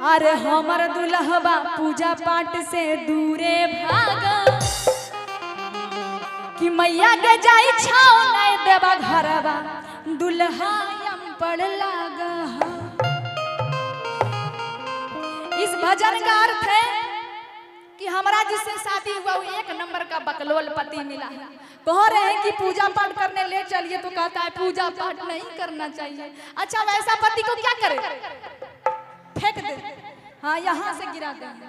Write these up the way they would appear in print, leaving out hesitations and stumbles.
अरे हमर दुल्हबा पूजा पाठ से दूरे भागा, कि मैया के जाई छाओ नहीं देवा घरवा दुल्हा यम पड़ लागा। इस भजन का अर्थ है कि हमारा जिससे शादी हुआ वो एक नंबर का बकलोल पति मिला है। कह रहे हैं कि पूजा पाठ करने ले चलिए तो कहता है पूजा पाठ नहीं करना चाहिए। अच्छा वैसा पति को क्या करे, फेंक दे, हाँ यहाँ से गिरा देंगे।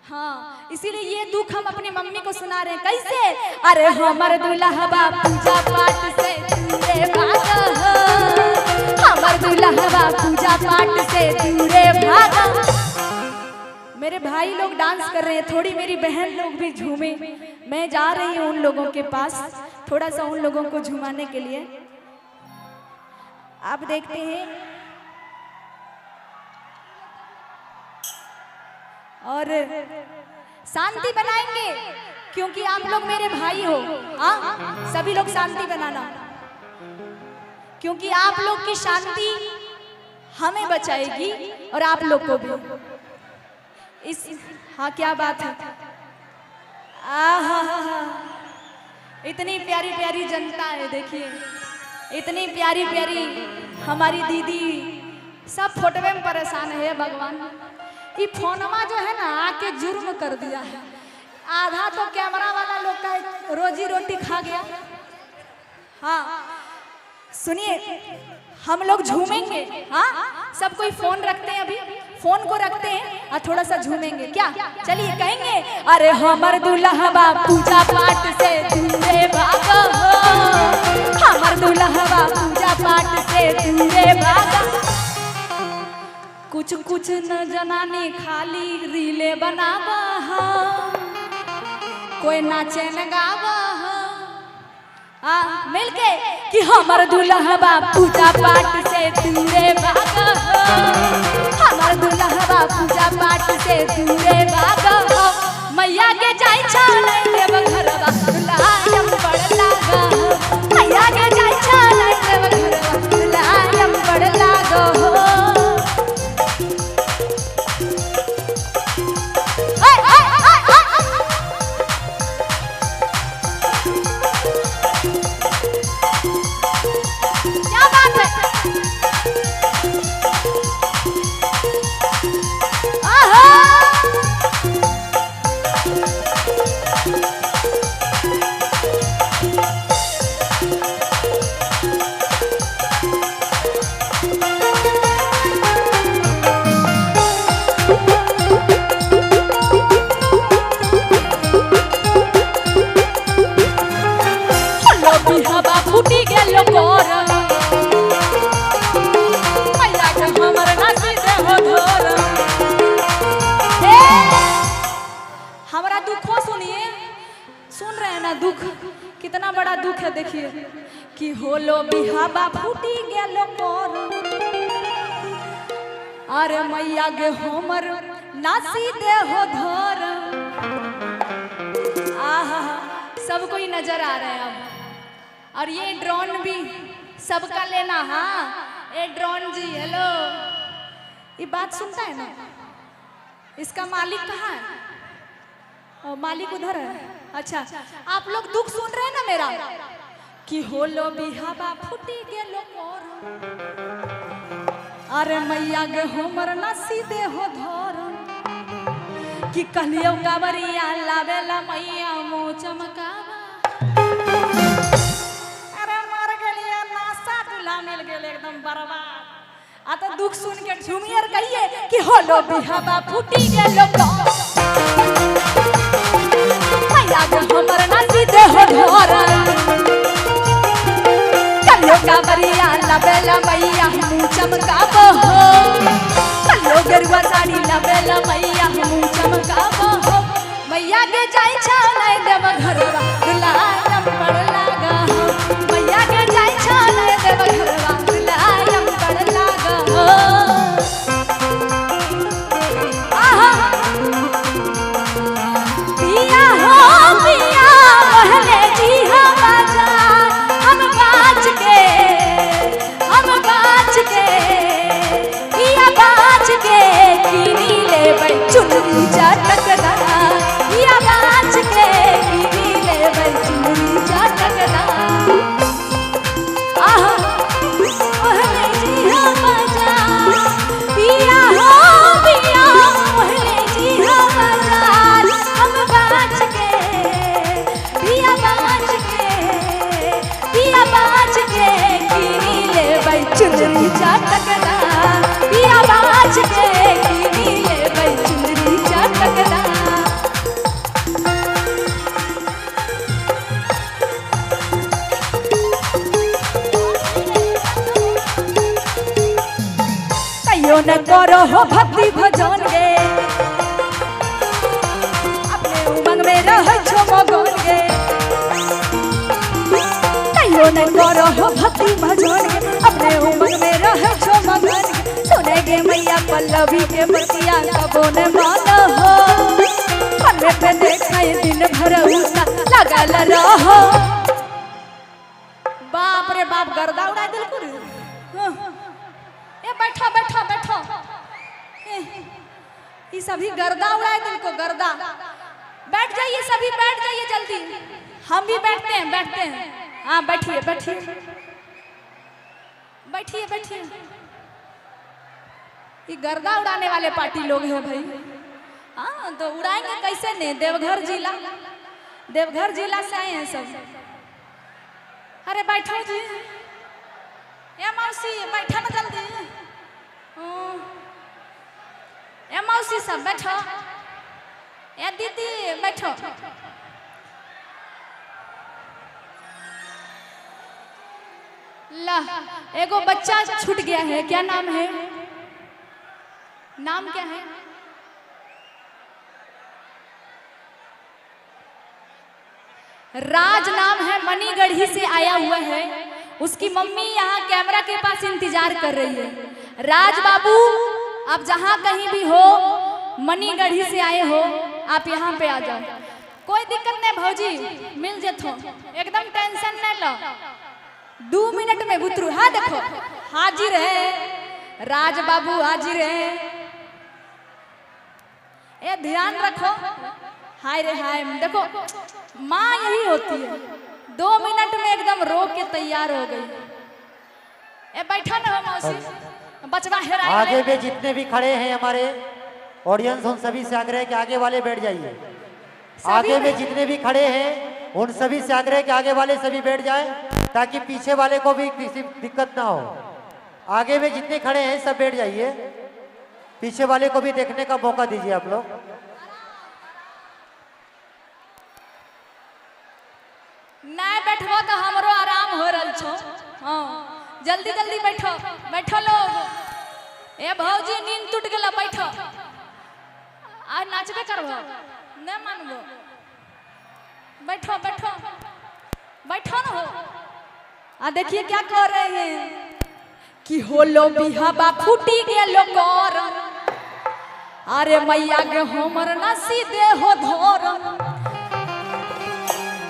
हाँ इसीलिए ये दुख हम अपनी मम्मी को सुना रहे हैं। कैसे? अरे हमर दुल्हबा पूजा पाठ से दूरे भागा, हमर दुल्हबा पूजा पाठ से दूरे भागा। मेरे भाई लोग डांस कर रहे हैं, थोड़ी मेरी बहन लोग भी झूमे। मैं जा रही हूँ उन लोगों के पास, थोड़ा सा उन लोगों को झुमाने के लिए। आप देखते हैं और शांति बनाएंगे क्योंकि आप लोग मेरे भाई हो। हाँ सभी लोग शांति बनाना, क्योंकि आप लोग की शांति हमें बचाएगी और आप लोग को भी। इस हाँ क्या बात है, आहा इतनी प्यारी प्यारी जनता है, देखिए इतनी प्यारी प्यारी हमारी दीदी सब फोटो में परेशान है। भगवान ये फोनमा जो है ना आके जुर्म कर दिया है, आधा तो कैमरा वाला लोग का रोजी रोटी खा गया। हाँ सुनिए, हम लोग झूमेंगे। हाँ सब कोई फोन रखते हैं, अभी फोन को रखते हैं और थोड़ा सा झूमेंगे क्या, चलिए कहेंगे। अरे हमर दुल्हबा पूजा पाठ से दूरे भागा, हमर दुल्हबा पूजा पाठ से दूरे भागा। कुछ कुछ न जनानी खाली रीले बनावा, कोई नाचे न गावा। हाँ मिलके कि हमर दुल्हबा पूजा पाठ से दूरे भागा, हमर दुल्हबा पूजा पाठ से दूरे भागा। मैया के जाई छालै देव घरवा दुल्हा यम बड़ लागा, मैया के जाई छालै देव घरवा दुल्हा यम बड़ लागा। हमारा दुखो सुनिए, सुन रहे हैं ना दुख, कितना बड़ा दुख है। देखिए कि होलो बिहाबा फूटी गेलो मोर, अरे मैया गे हमर नासी दे हो धर। आहा सब कोई नजर आ रहे हैं अब, और ये ड्रोन भी सबका लेना। हाँ ए ड्रोन जी हेलो, ये बात सुनता है ना, इसका मालिक कहाँ है? और मालिक उधर है। अच्छा आप लोग दुख सुन रहे हैं ना मेरा, कि होलो बिहाबा फूटी गेलो मोर, अरे मैया गे हमर नासी दे हो धर। कि कहलियो कावरिया लावेला मैया मुँह चमकावा, अरे मर गेलिया नासा दूल्हा मिल गेल एकदम बर्बाद। आ तो दुख सुन के झूमियर कहिए कि होलो बिहाबा फूटी गेलो मोर, मैया गे हमर नासी दे हो धर। कलियो कावरिया लावेला मैया मुँह चमकावो हो, कलियो गेरुआ साड़ी लावेला मैया मुँह चमकावो हो। मैया के जाई छालै देव घरवा दुल्हा यम बड़ लागा हो, मैया के जाई छालै देव घरवा दुल्हा यम बड़ लागा हो। आहा पिया हो पिया मोहले जी हम बाजार, हम बाज के, हम बाज के, पिया बाज के किनी चुनरी चटकदार, पिया बाज के कीनी लेबै चुनरी चटकदार। आहा ओहले जी हो बाजार, पिया हो पिया ओहले जी हो बाजार, हम बाज के पिया बाज के, पिया बाज के कीनी लेबै चुनरी चटकदार, पिया बाज के कीनी लेबै चुनरी चटकदार। कहियो न करो हो भक्ति भजन गे, अपने उमंग में रहै छो मगन गे। कहियो न करो हो भक्ति भजन गे, अपने उमंग में रहै छो मगन गे। सुने गे मैया पल्लवी के बतिया कबो न मान हो, पन्ने पे देखै दिन भर उता लगल रहो। बाप रे बाप, गर्दा उड़ा दिलको रे। ए बैठो बैठो बैठो, ये सभी गर्दा उड़ाए दिल को, गर्दा। बैठ जाइए सभी, बैठ जाइए जल्दी, हम भी बैठते हैं बैठते हैं। हाँ बैठिए बैठिए बैठिए बैठिए। ये गर्दा उड़ाने वाले पार्टी लोग हैं भाई। हाँ तो उड़ाएंगे कैसे नहीं, देवघर जिला, देवघर जिला से आए हैं सब। अरे बैठो जी, ए मौसी बैठा ना जल्दी। ए मौसी सब बैठो, ए दीदी बैठो। ला एगो बच्चा छूट गया है, क्या नाम है, नाम क्या है? राज नाम है, मनीगढ़ी से आया हुआ है। उसकी मम्मी यहाँ कैमरा के पास इंतजार कर रही है। राज बाबू आप जहाँ कहीं भी हो, मनीगढ़ी से आए हो, आप यहाँ पे आ जाओ, कोई दिक्कत नहीं भौजी, मिल जतो, एकदम टेंशन नहीं लो। 2 मिनट में बुतरू। हाँ देखो हाजिर है राज बाबू, हाजिर है। ए ध्यान रखो, हाय रे हाय, देखो माँ यही होती है, 2 मिनट में एकदम रो के तैयार हो गई। ए बैठा ना हो मौसी, बचवा हेरा। आगे भी जितने भी खड़े हैं हमारे ऑडियंस, उन सभी से आग्रह है कि आगे वाले बैठ जाइए। आगे में जितने भी खड़े हैं उन सभी से आग्रह है कि आगे वाले सभी बैठ जाएं, ताकि पीछे वाले को भी किसी दिक्कत ना हो। आगे में जितने खड़े हैं सब बैठ जाइए, पीछे वाले को भी देखने का मौका दीजिए आप लोग। नहीं बैठबो तो हमरो आराम हो रहा छो। हाँ जल्दी जल्दी बैठो बैठो लोग। ए भौजी नींद टूट गला, बैठो। आ नाचबे करबो, नहीं मानबो, बैठो बैठो बैठो न हो। आ देखिए क्या कर रहे हैं कि होलो बिहाबा फूटी गेलो करन, अरे मैया के हमर ना सीधे हो धोरन।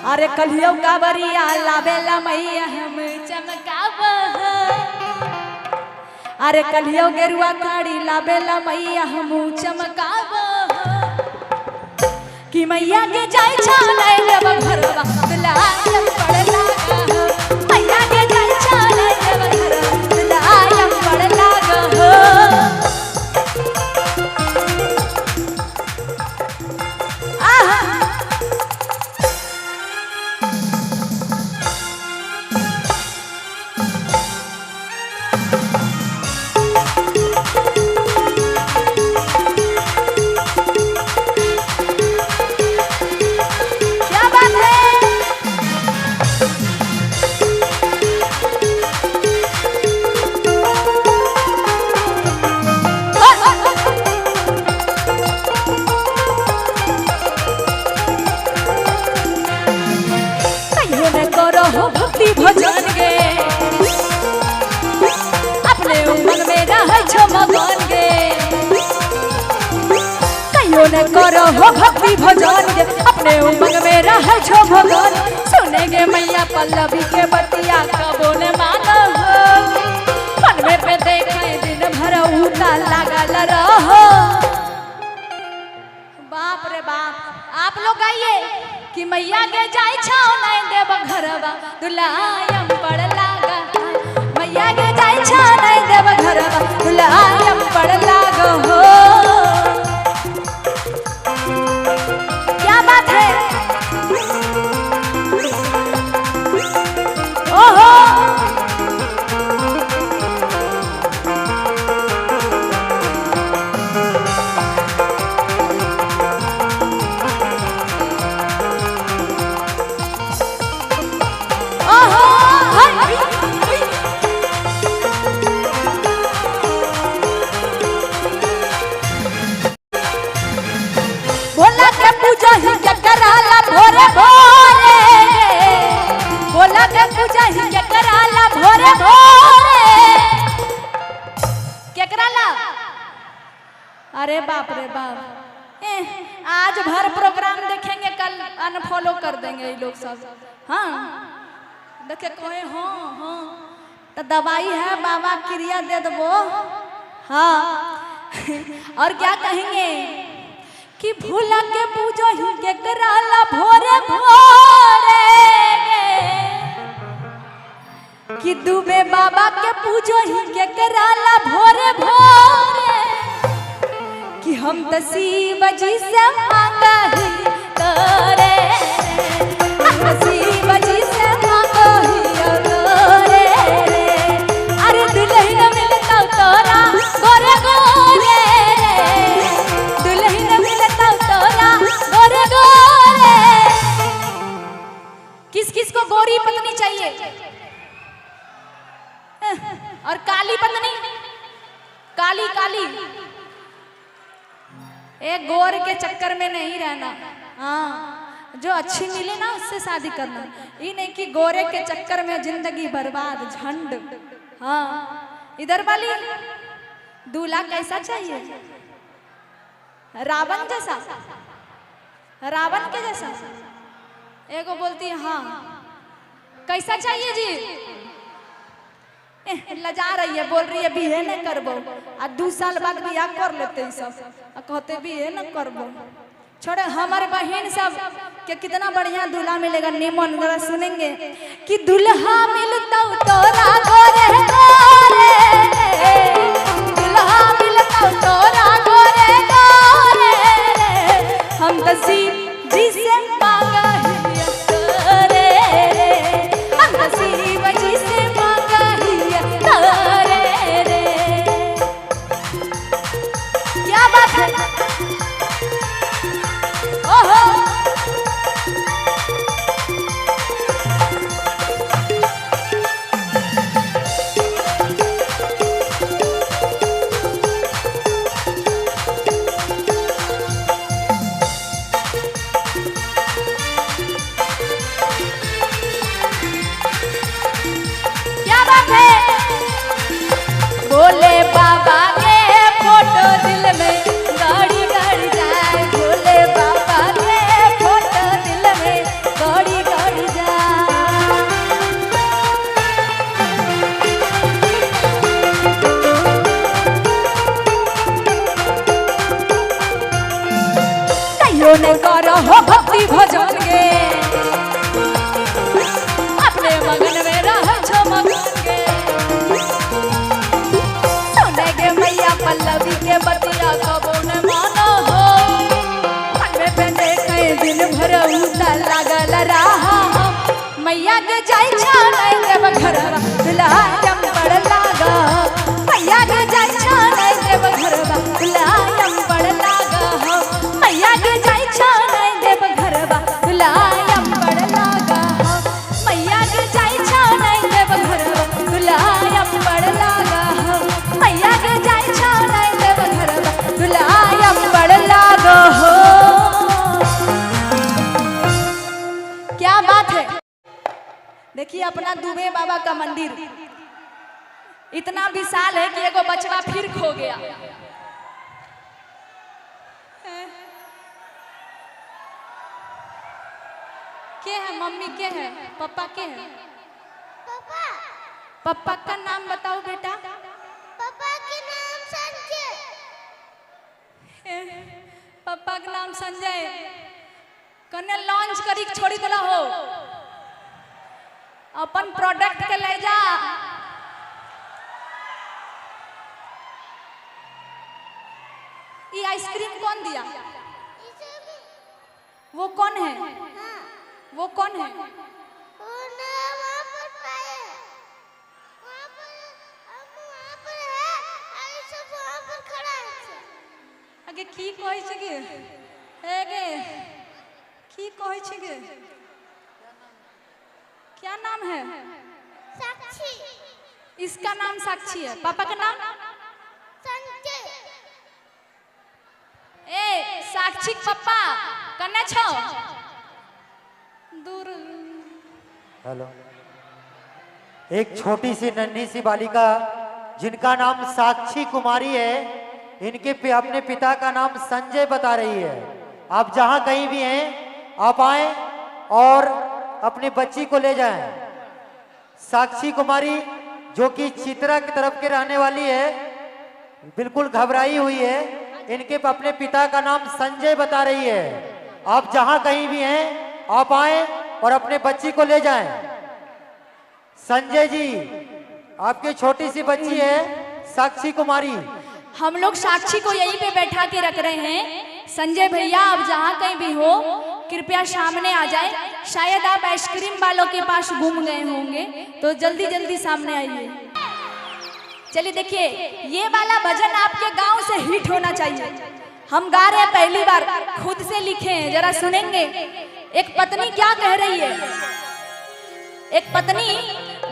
अरे कलियो कावरिया लावेला मैया हम चमकाव, अरे कलियो गेरुआ काड़ी लावेला मैया हम चमकाव। कि मैया के जाय छालै देव घरवा दुलायम पड़ लागा, मैया के जाय छालै देव घरवा दुलायम पड़ लागा हो। आहा क्या बात है। कहियो न करो हो भक्ति भजन गे, अपने उमंग में रहै छो मगन गे। कहियो न करो हो भक्ति भजन गे, अपने उमंग में रहै छो मगन। सुने गे मैया पल्लवी के बतिया कबो न मानो हो, मन में पे देखे दिन भर उता लागल रहो। बाप रे बाप, आप लोग गाइए कि मैया के जाय छौ नहीं देव घरवा दुलायम पड़ लागा। मैया के जाय छौ नहीं देव घरवा दुलायम पड़ लागा हो। क्या बात है। ओहो भोरे भोरे, भोला के पूजा ही केकराला भोरे भोरे, केकराला। अरे बाप रे बाप, आज भर प्रोग्राम देखेंगे, कल अनफॉलो कर देंगे ये लोग सब। हाँ देखे कोई हाँ हाँ तो दवाई है बाबा क्रिया दे दो। हाँ और क्या कहेंगे कि भूला के पूजा ही के कराला भोरे भोरे, कि दुबे बाबा के पूजा ही के कराला भोरे भोरे, कि हम तो शिव जी से मांगा ही तोरे, हम शिव जी से मांगा ही तोरे। अरे दुल्हन मिलता तोरा गोरे गोरे, गोरे गोरे। किस किस को गोरी पत्नी चाहिए और काली पत्नी? काली काली। एक गोर के चक्कर में नहीं रहना। हाँ जो अच्छी मिले ना उससे शादी करना, ये नहीं कि गोरे के चक्कर में जिंदगी बर्बाद झंड। हाँ इधर वाली दूल्हा कैसा चाहिए? रावण जैसा, रावण के जैसा। एगो बोलती है हाँ कैसा चाहिए जी? लजा रही है, बोल रही है बिहे न करबो, आ 2 साल बाद बियाह कर लेते सब, आ कहते बिहे न करबो। छोड़े हमारे बहन सब के कितना बढ़िया दूल्हा मिलेगा निमन, जरा सुनेंगे कि दूल्हा मिलता तोरा गोरे गोरे, दूल्हा मिलता तोरा गोरे गोरे, हम तो शिव जी से मांगा ही तोरे, हम तो शिव जी से मांगा ही तोरे रे। क्या बात है। ओहो भोले बाबा के फोटो दिल में गाड़ी गाड़ी जाए, भोले बाबा के फोटो दिल में गाड़ी गाड़ी जाए। कहियो न करो हो भक्ति भजन गे, अपने मगन में रह छो मगन गे। पल्लवी के बतिया कबो न मानो हो, मन में बंदे कई दिन भर उता लागल रहा। मैया के जाय छा नहीं देव घरवा दुल्हा पड़ लागा, मैया के जाय छा नहीं देव घरवा दुल्हा पड़ लागा, मैया के जाय छा नहीं देव घरवा दुल्हा पड़ लागा, मैया के जाय छा नहीं देव घरवा दुल्हा पड़ लागा, मैया के जाय छा नहीं देव घरवा दुल्हा पड़ लागा हो। क्या बात है। देखिए अपना दुबे बाबा का मंदिर इतना विशाल है कि एगो बचवा फिर खो गया। के है मम्मी, के है पापा, के है पापा? पापा का नाम बताओ बेटा। पापा के नाम संजय। पापा का नाम संजय। कने लॉन्च करी छोड़ी दिला हो, अपन प्रोडक्ट के ले जा। ये आइसक्रीम कौन दिया? वो कौन है? वो कौन है? आगे की कहै छै गे? हे गे की कहै छै गे? क्या नाम है? साक्षी। इसका नाम साक्षी है। पापा का नाम? संजय। ए साक्षी पप्पा कने छो? दूर। हेलो। एक छोटी सी नन्ही सी बालिका जिनका नाम साक्षी कुमारी है, इनके अपने पिता का नाम संजय बता रही है। आप जहां कहीं भी हैं आप आए और अपनी बच्ची को ले जाएं। साक्षी कुमारी जो कि चित्रा की तरफ के रहने वाली है, बिल्कुल घबराई हुई है। इनके अपने पिता का नाम संजय बता रही है। आप जहां कहीं भी हैं आप आए और अपने बच्ची को ले जाएं। संजय जी, आपकी छोटी सी बच्ची है साक्षी कुमारी। हम लोग साक्षी को यहीं पे बैठा के रख रहे हैं। संजय भैया आप जहाँ कहीं भी हो कृपया सामने आ जाए। शायद आप आइसक्रीम वालों के पास घूम गए होंगे, तो जल्दी जल्दी सामने आइए। चलिए देखिए, ये वाला भजन आपके गांव से हिट होना चाहिए। हम गा रहे हैं पहली बार, खुद से लिखे हैं, जरा सुनेंगे। एक पत्नी क्या कह रही है? एक पत्नी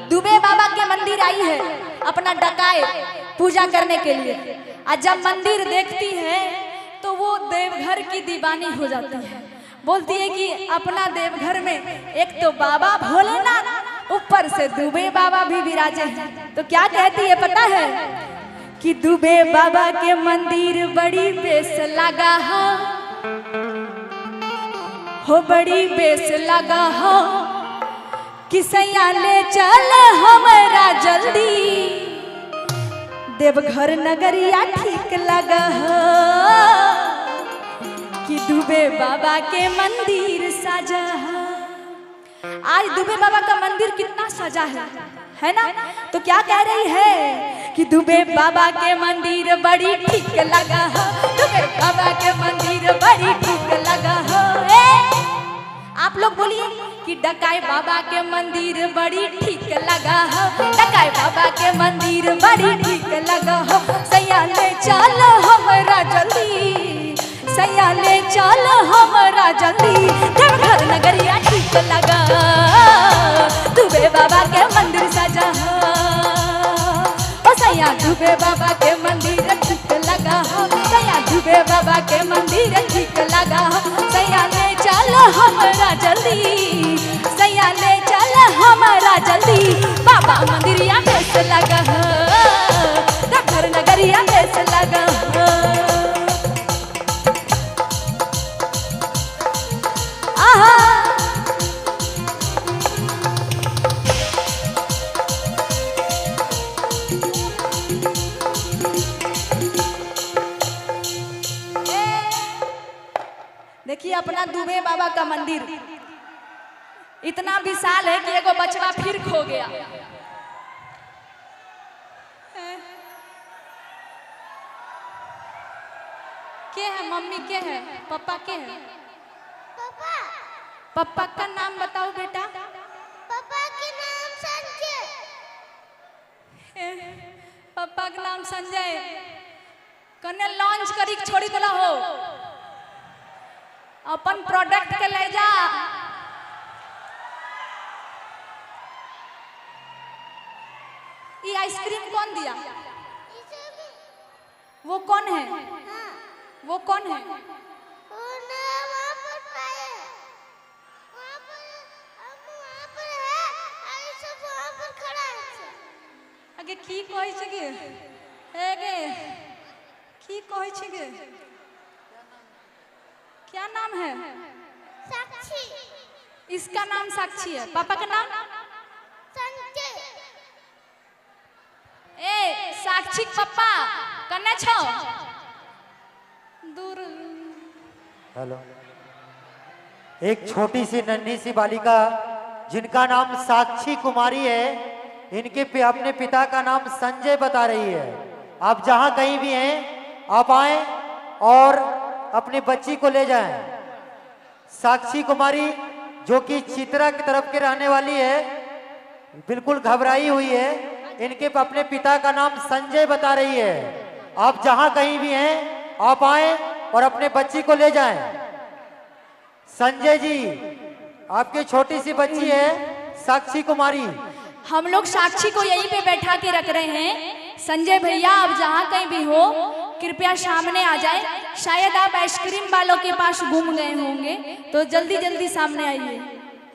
दुबे बाबा के मंदिर आई है अपना डकाए पूजा करने के लिए। और जब मंदिर देखती है तो वो देवघर की दीवानी हो जाती है। बोलती है कि अपना देवघर में एक तो बाबा भोलेनाथ, ऊपर से दुबे बाबा भी विराजे हैं। तो क्या कहती है पता है? कि दुबे बाबा के मंदिर बड़ी बेस लगा हो, बड़ी बेस लगा हो, कि सैया ले चल हमारा जल्दी, देवघर नगरिया ठीक लगा हो, कि दुबे बाबा के मंदिर सजा हो। आज दुबे बाबा का मंदिर कितना सजा है ना? तो क्या कह रही है कि दुबे बाबा के मंदिर बड़ी ठीक लगा हो, दुबे बाबा के मंदिर बड़ी ठीक लगा हो। ए आप लोग बोलिए कि डकाए बाबा के मंदिर बड़ी ठीक लगा हो, डकाए बाबा के मंदिर बड़ी ठीक लगा हो, सैया ले चल हमरा जल्दी, सैया ले चल हमरा जल्दी, देवघर नगरिया ठीक लगा, दुबे बाबा के मंदिर सजा हो, ओ सैया दुबे बाबा के मंदिर ठीक लगा हो, सैया दुबे बाबा के मंदिर ठीक लगा हो, सैया ले चल हमरा जल्दी, सैया ले चल हमारा जल्दी, बाबा मंदिरिया बेस लगा हो, देवघर नगरिया बेस लगा हो। आहा देखिए अपना दुबे बाबा का मंदिर इतना विशाल है कि एगो बचवा फिर खो गया। के है मम्मी, के है पापा, के है पापा? पापा का नाम बताओ बेटा। पापा के नाम संजय। पापा का नाम संजय। कने लॉन्च करी छोड़ी दिला हो, अपन प्रोडक्ट के ले जा। ये आइसक्रीम कौन दिया? वो कौन है? वो कौन है? वहाँ पर पाए, वहाँ पर हम वहाँ पर है, और सब वहाँ पर खड़ा है। आगे की कहै छै गे? हे गे की कहै छै गे? क्या नाम है? साक्षी। इसका नाम साक्षी है। पापा का नाम? संजय। ए साक्षी पप्पा कने छो? दूर। हेलो, एक छोटी सी नन्ही सी बालिका जिनका नाम साक्षी कुमारी है, इनके अपने पिता का नाम संजय बता रही है। आप जहां कहीं भी हैं आप आए और अपनी बच्ची को ले जाएं। साक्षी कुमारी जो कि चित्रा की तरफ के रहने वाली है, बिल्कुल घबराई हुई है। इनके अपने पिता का नाम संजय बता रही है। आप जहां कहीं भी हैं आप आए और अपने बच्ची को ले जाएं। संजय जी, आपकी छोटी सी बच्ची है साक्षी कुमारी। हम लोग साक्षी को यहीं पे बैठा के रख रहे हैं। संजय भैया, आप जहाँ कहीं भी हो कृपया सामने आ जाए। शायद आप आइसक्रीम वालों के पास घूम गए होंगे, तो जल्दी जल्दी सामने आइए।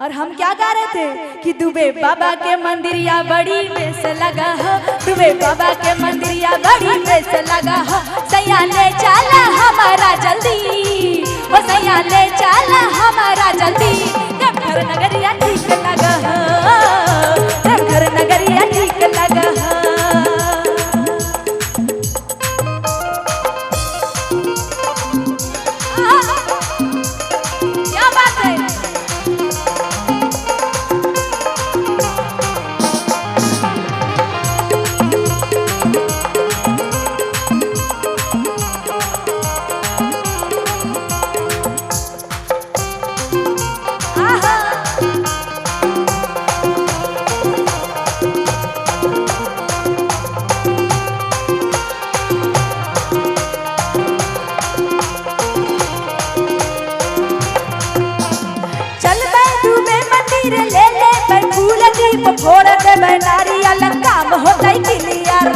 और हम क्या गा रहे थे कि दुबे बाबा के मंदिरिया बड़ी बेस लगा हो, दुबे बाबा के मंदिरिया बड़ी बेस लगा हो, सैया ले चला हमारा जल्दी, ओ सैया ले चला हमारा जल्दी, देवघर नगरिया ठीक लगा हो, देवघर नगरिया ठीक लगा हो। क्या बात है। आहा। चल डूबे मंदिर ले ले बै फूल दीप फोड़ दे बै नारियल काम होतै क्लियर।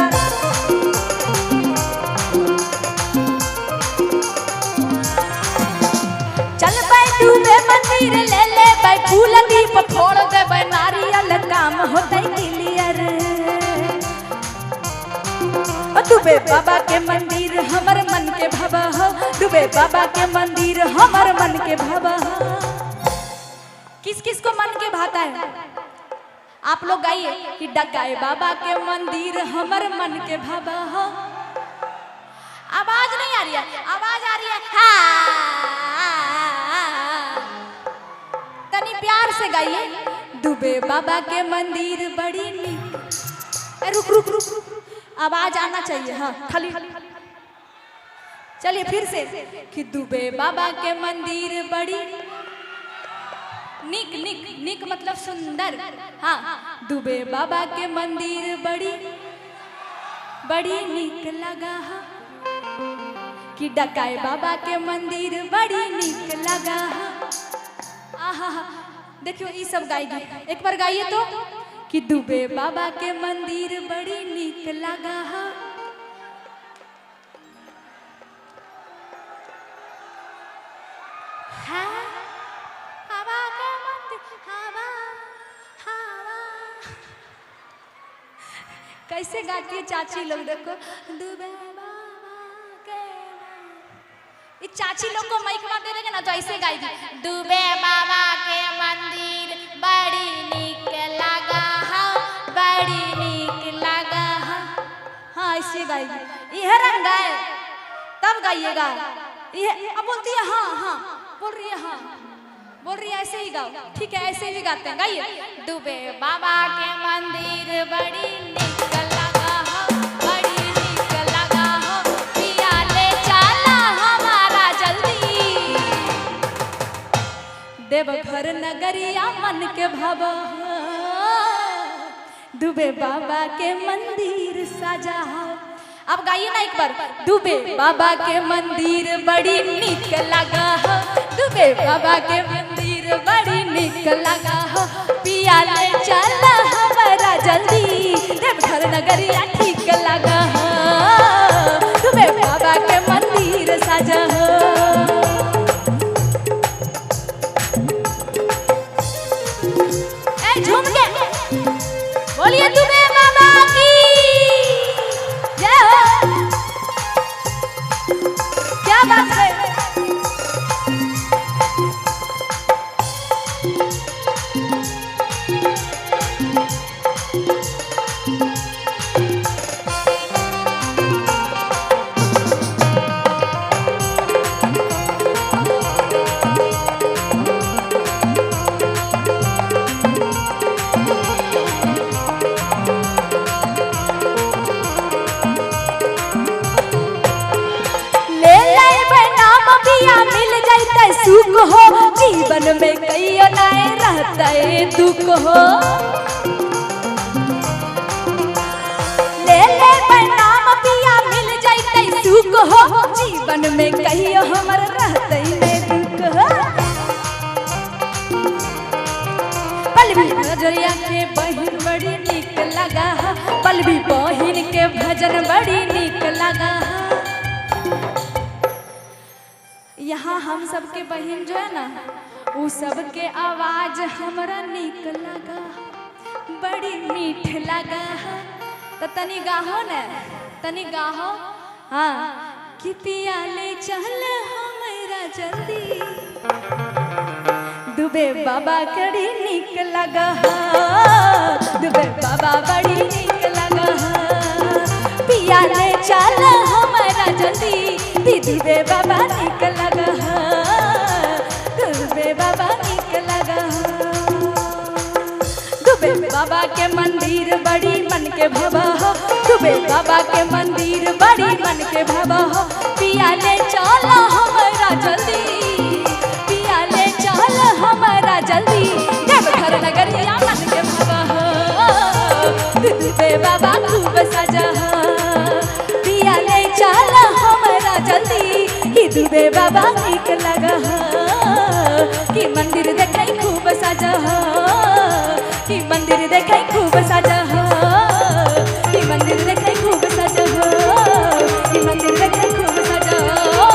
चल बै डूबे मंदिर ले ले बै फूल दीप फोड़ दे बै नारियल काम होतै क्लियर। ओ डूबे बाबा के मंदिर हमर मन के भावा हो, डूबे बाबा के मंदिर हमर मन के भावा हो। किस किस को मन के भाता है? आप लोग गाइए कि डकाए बाबा के मंदिर हमर मन के भावा हो। आवाज नहीं आ रही है, आवाज आ रही है हाँ। तनी प्यार से गाइए। डूबे बाबा के मंदिर बड़ी नीक। रुक रुक रुक रुक, आवाज आना चाहिए। हाँ खाली चलिए फिर से कि डूबे बाबा के मंदिर बड़ी निक निक निक मतलब सुंदर। हाँ, दुबे बाबा के मंदिर बड़ी बड़ी निक लगा कि डकाए बाबा के मंदिर बड़ी निक लगा। आहा, देखियो ये सब गाएगी। एक बार गाइए तो कि दुबे बाबा के मंदिर बड़ी निक लगा। हाँ, हवा के मंदिर, हवा हवा कैसे गाती है चाची लोग देखो। दुबे बाबा के मंदिर। ये चाची लोग को माइक मार दे देंगे ना तो ऐसे गाएगी। दुबे बाबा के मंदिर बड़ी निक लगा हा, बड़ी निक लगा हा। हाँ ऐसे गाएगी। यह रंग गाए तब गाइएगा। ये अब बोलती है हाँ हाँ, बोल रही है हाँ, बोल रही है ऐसे ही गाओ। ठीक है ऐसे ही गाते हैं, गाइए। डूबे बाबा के मंदिर बड़ी निक लगा हो, बड़ी निक लगा हो, पिया ले चला हमारा जल्दी, देवघर नगरिया मन के भावा, डूबे बाबा के मंदिर सजा। अब गाइए ना एक बार। डूबे बाबा के मंदिर बड़ी निक लगा हो, डूबे बाबा के मंदिर बड़ी निक लगा हो, पिया ले चला हमारा जल्दी, देवघर नगरिया ठीक लगा हो, डूबे बाबा के मंदिर सजा हो। ए झूम के बोलिए डूबे बाबा की जय हो। क्या बात है। जाते सुख हो, जीवन में कहियो नहीं रहते दुख हो। ले ले नाम पिया मिल जाते सुख हो, जीवन में कहियो हमर रहते नहीं दुख हो। पलवी नजरिया के बहिन बड़ी निक लगा, पलवी बहिन के भजन बड़ी निक लगा। यहाँ हम सबके बहन जो है ना, उ सबके आवाज हमरा निक लगा, बड़ी मीठ लगा। तो तनी गाहो न, तनी गाहो। हाँ कि पिया ले चल हमरा जल्दी, दुबे बाबा बड़ी निक लगा, दुबे बाबा बड़ी निक लगा। पिया ले चल हमरा जल्दी, दुबे बाबा निक लगा, दुबे बाबा निक लगा। दुबे बाबा के मंदिर बड़ी मन के भवा हो, दुबे बाबा के मंदिर बड़ी मन के भवा हो। पिया ले चल हमरा जल्दी, पिया ले चल हमरा जल्दी, देवघर नगरिया मन के भवा हो। दुबे बाबा खूब सजा हो, पिया ले चल हमरा जल्दी, कि दुबे बाबा निक लगा हो। कि मंदिर देखै खूब सजा हो, कि मंदिर देखै खूब सजा हो, कि मंदिर देखै खूब सजा हो, कि मंदिर देखै खूब सजा हो,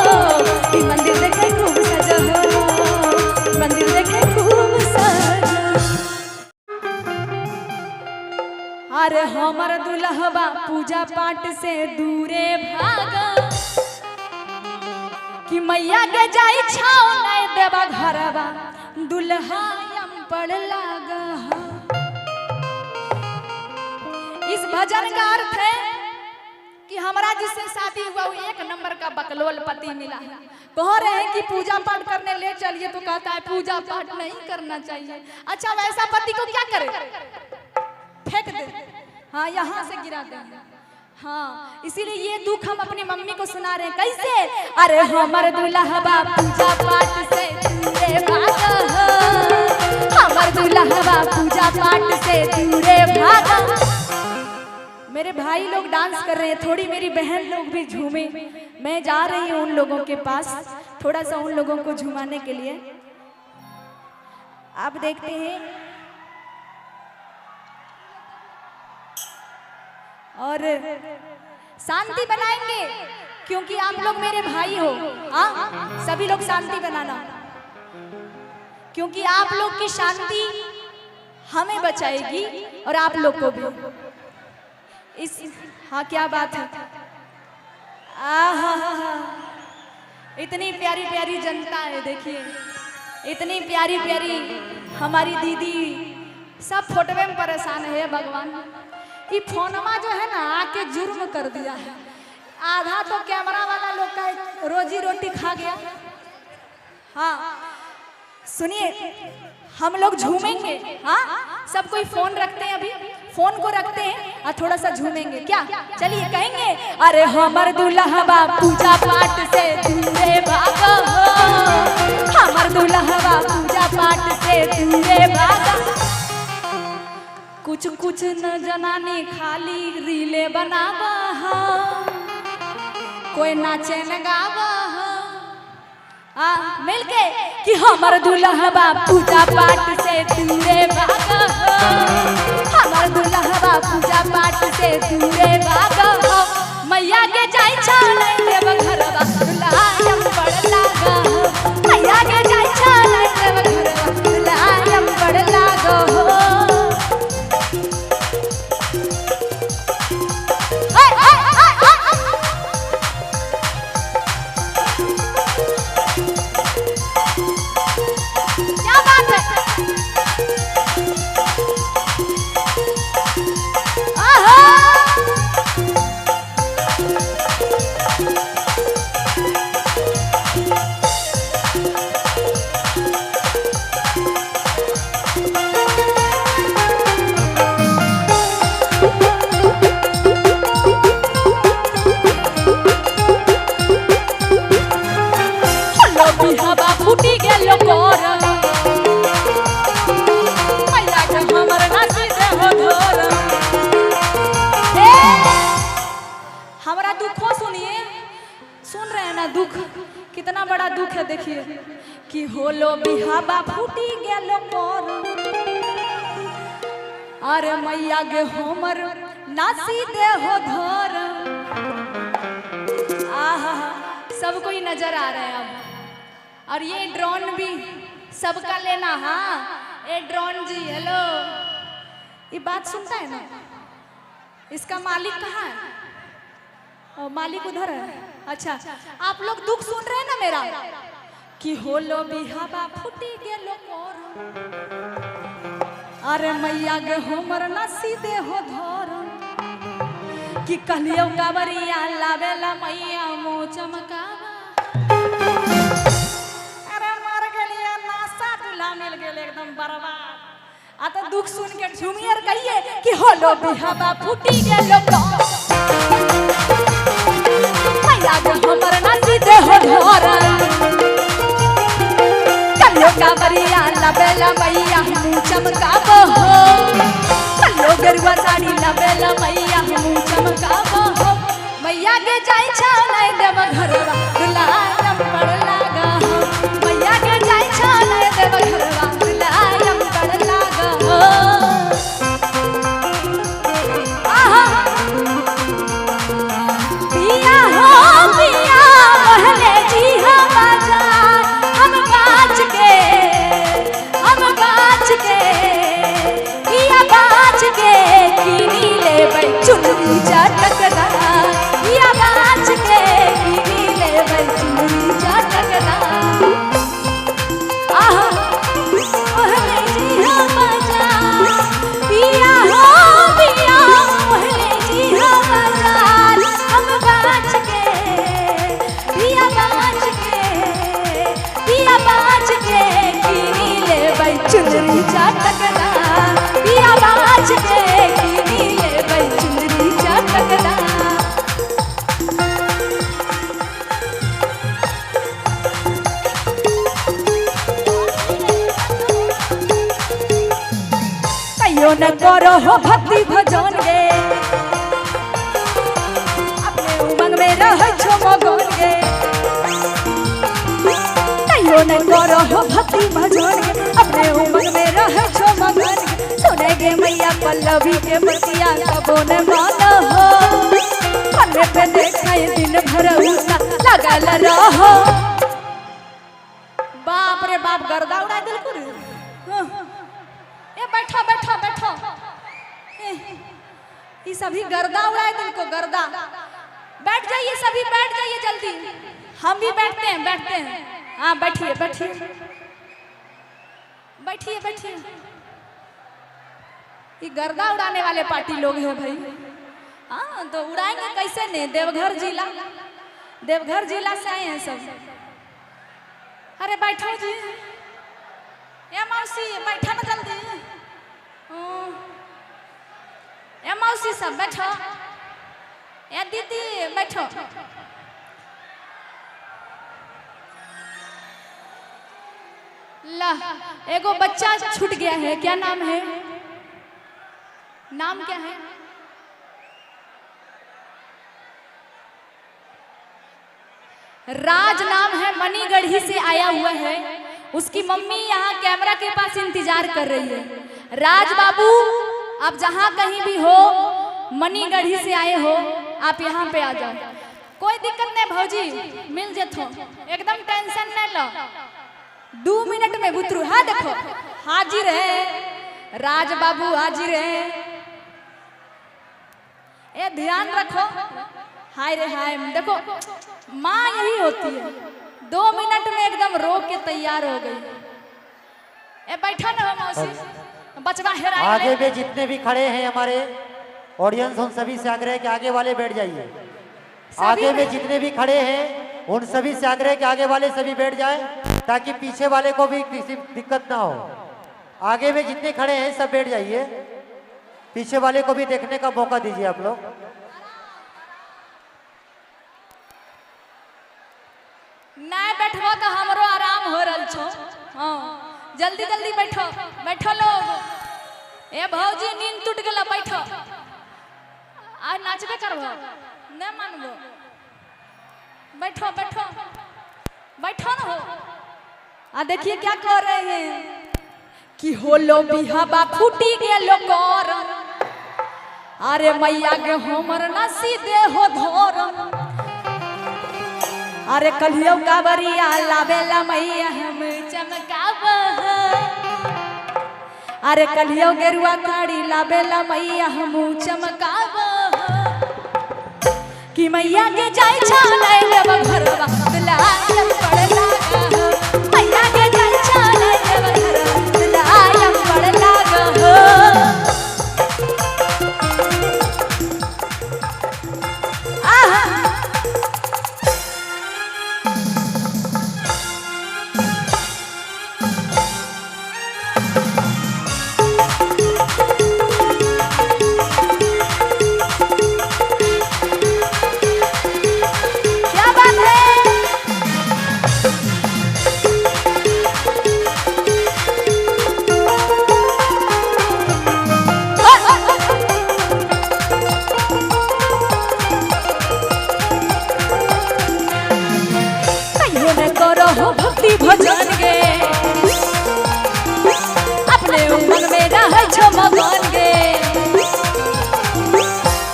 कि मंदिर देखै खूब सजा हो, मंदिर देखै खूब सजा। अरे हमर दुल्हबा पूजा पाठ से दूरे भागा, कि मैया के जाई छाव नहीं देवा घरवा, दुल्हा यम पड़ लागा। इस भजन का अर्थ है कि हमारा जिससे शादी हुआ वो एक नंबर का बकलोल पति मिला है। कह रहे हैं कि पूजा पाठ करने ले चलिए तो कहता है पूजा पाठ नहीं करना चाहिए। अच्छा वैसा पति को क्या करे, फेंक दे, हाँ यहाँ से गिरा देंगे। हाँ इसीलिए ये दुख हम अपनी मम्मी को सुना रहे हैं। कैसे? अरे हमर दुल्हबा पूजा पाठ से दूरे भागा, हमर दुल्हबा पूजा पाठ से दूरे भागा। मेरे भाई लोग डांस कर रहे हैं, थोड़ी मेरी बहन लोग भी झूमे। मैं जा रही हूँ उन लोगों के पास, थोड़ा सा उन लोगों को झुमाने के लिए। आप देखते हैं और शांति बनाएंगे क्योंकि आप लोग मेरे भाई हो। हाँ सभी लोग शांति बनाना, क्योंकि आप लोग की शांति हमें बचाएगी और आप लोग को भी। इस हाँ क्या बात है, आहा इतनी प्यारी प्यारी जनता है, देखिए इतनी प्यारी प्यारी हमारी दीदी सब फोटो में परेशान है। भगवान ये फोनमा जो है ना आके जुर्म कर दिया है, आधा तो कैमरा वाला लोग का रोजी रोटी खा गया। हाँ सुनिए, हम लोग झूमेंगे। हाँ सब कोई फोन रखते हैं, अभी फोन को रखते हैं और थोड़ा सा झूमेंगे क्या, चलिए कहेंगे। अरे हमर दुल्हबा पूजा पाठ से दूरे भागो, हमर दुल्हबा पूजा पाठ से दूरे भागो। कुछ कुछ न जनानी खाली रीले बनावा, कोई नाचे न गावा। हाँ मिलके कि हमर दुल्हबा पूजा पाठ से दूरे भागो, हमर दुल्हबा पूजा पाठ से दूरे भागो। मैया के जाई छालै देव घरवा दुल्हा यम बड़ लागो, मैया के जाई छालै देव घरवा दुल्हा यम बड़ लागो। आहा! ना दुख, कितना बड़ा दुख है। देखिए कि होलो बिहाबा फूटी गेलो मोर, अरे मैया गे होमर नासी दे हो धर। आहा, सब कोई नजर आ रहा है अब। और ये ड्रोन भी सबका लेना। हाँ ए ड्रोन जी, हेलो, ये बात सुनता है ना? इसका मालिक कहाँ है? और मालिक उधर है। अच्छा, आप लोग दुख सुन रहे हैं ना मेरा? कि होलो बिहाबा फूटी गेलो मोर, अरे मैया गे होमर नासी दे हो धर। कि कहलियो कावरिया लावेला मैया मुँह चमकावा। अरे मर गेलिया, नासा दूल्हा मिल गेल एकदम बर्बाद। आ तो दुख सुन के झूमियर कहिए कि होलो बिहाबा फूटी गेलो मोर, मैया गे होमर नासी दे हो धर। कलियो कावरिया लावेला मैया मुँह चमकावो हो, कलियो गेरुआ साड़ी लावेला मैया मुँह चमकावो हो। मैया के जाय छानै देव घरवा दुलायम पड़ लागा हो, मैया के जाय छानै देव घरवा दुलायम पड़ लागा हो। आहा पिया हो पिया मोहले जी हम बाजार, हम बाच के, हम बाच के, पिया बाच के किनी लेबै चुनरी चटकदा, पिया बाच के किनी लेबै चुनरी चटकदा। आहा मोहले जी हम बाजार, पिया हो पिया मोहले जी हम बाजार, हम बाच के, पिया बाच के, पिया बाच के किनी लेबै चुनरी चटकदा, पिया बाच के किनी लेबै चुनरी चटकदा। कहियो न करो हो भक्ति भजन गे, अपने उमंग में रहै छो मगन गे। कहियो न करो हो भक्ति भजन गे, अपने उमंग में रहै छो मगन गे। सुने गे मैया पल्लवी के बतिया कबो न मान हो, पन्ने पे देखै दिन भर उता लगल रहो। बाप रे बाप, गर्दा उड़ा देलको रे। ए बैठो बैठो बैठो, ये सभी गर्दा उड़ाए दिल को, गर्दा। बैठ जाइए सभी, बैठ जाइए जल्दी, हम भी बैठते हैं, बैठते हैं। हाँ बैठिए बैठिए बैठिए बैठिए। ये गर्दा उड़ाने वाले पार्टी लोग हैं भाई। हाँ तो उड़ाएंगे कैसे नहीं, देवघर जिला, देवघर जिला से आए हैं सब। अरे बैठो जी, ए मौसी बैठा ना जल्दी। ए मौसी सब बैठो, ए दीदी बैठो। ला एगो बच्चा छूट गया है, क्या नाम है? नाम क्या है? राज नाम है, मनीगढ़ी से आया हुआ है। उसकी मम्मी यहाँ कैमरा के पास इंतजार कर रही है। राज बाबू आप जहाँ कहीं भी हो, मनीगढ़ी से आए हो, आप यहाँ पे आ जाओ, कोई दिक्कत नहीं भौजी, मिल जतो, एकदम टेंशन नहीं लो। 2 मिनट में बुतरू। हाँ देखो हाजिर है राज बाबू, हाजिर है। ए ध्यान रखो, हाय रे हाय, देखो माँ यही होती है, 2 मिनट में एकदम रो के तैयार हो गई। ए बैठा ना हो मौसी, बचवा हेरा। आगे में जितने भी खड़े हैं हमारे ऑडियंस, उन सभी से आग्रह है कि आगे वाले बैठ जाइए। आगे में जितने भी खड़े हैं उन सभी से आग्रह है कि आगे वाले सभी बैठ जाएं, ताकि पीछे वाले को भी किसी दिक्कत ना हो। आगे में जितने खड़े हैं सब बैठ जाइए, पीछे वाले को भी देखने का मौका दीजिए आप लोग। नहीं बैठबो तो हमरो आराम हो रहा छो। हाँ जल्दी जल्दी बैठो बैठो लोग। ए भौजी नींद टूट गला, बैठो। आ नाचबे करबो, नहीं मानबो, बैठो बैठो बैठो ना हो। आ देखिए क्या कर रहे हैं कि होलो बिहाबा फूटी गेलो करम, अरे मैया के हमर ना सीधे हो धोरम। अरे कलियो कावरिया लावेला मैया हम चमकाब, अरे कलियो गेरुआ काड़ी लावेला मैया हम चमकाब। कि मैया के जाय छालै देव घरवा दुलायम पड़ लागा, मैया के जाय छालै देव घरवा दुलायम पड़ लागा हो। आहा क्या बात है। कहियो न करो हो भक्ति भजन गे, अपने उमंग में रहै छो मगन गे।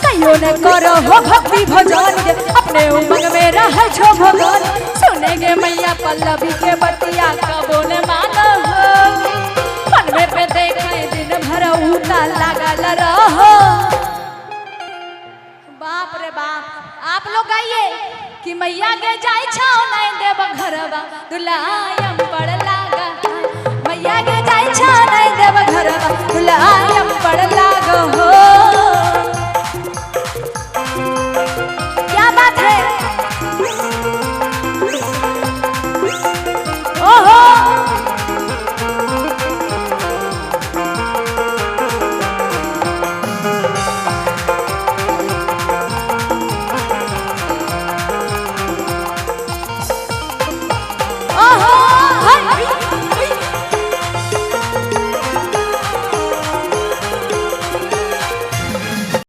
कहियो न करो हो भक्ति भजन गे, अपने उमंग में रहै छो मगन। सुने गे मैया पल्लवी के बतिया कबो न मानो हो, पनवे पे देखे दिन भर उता लागल रहो। बाप रे बाप, आप लोग गाइए कि मैया के जाय छाओ नहीं देव घरवा दुलायम पड़ लागा, मैया के जाय छाओ नहीं देव घरवा दुलायम पड़ लागा हो।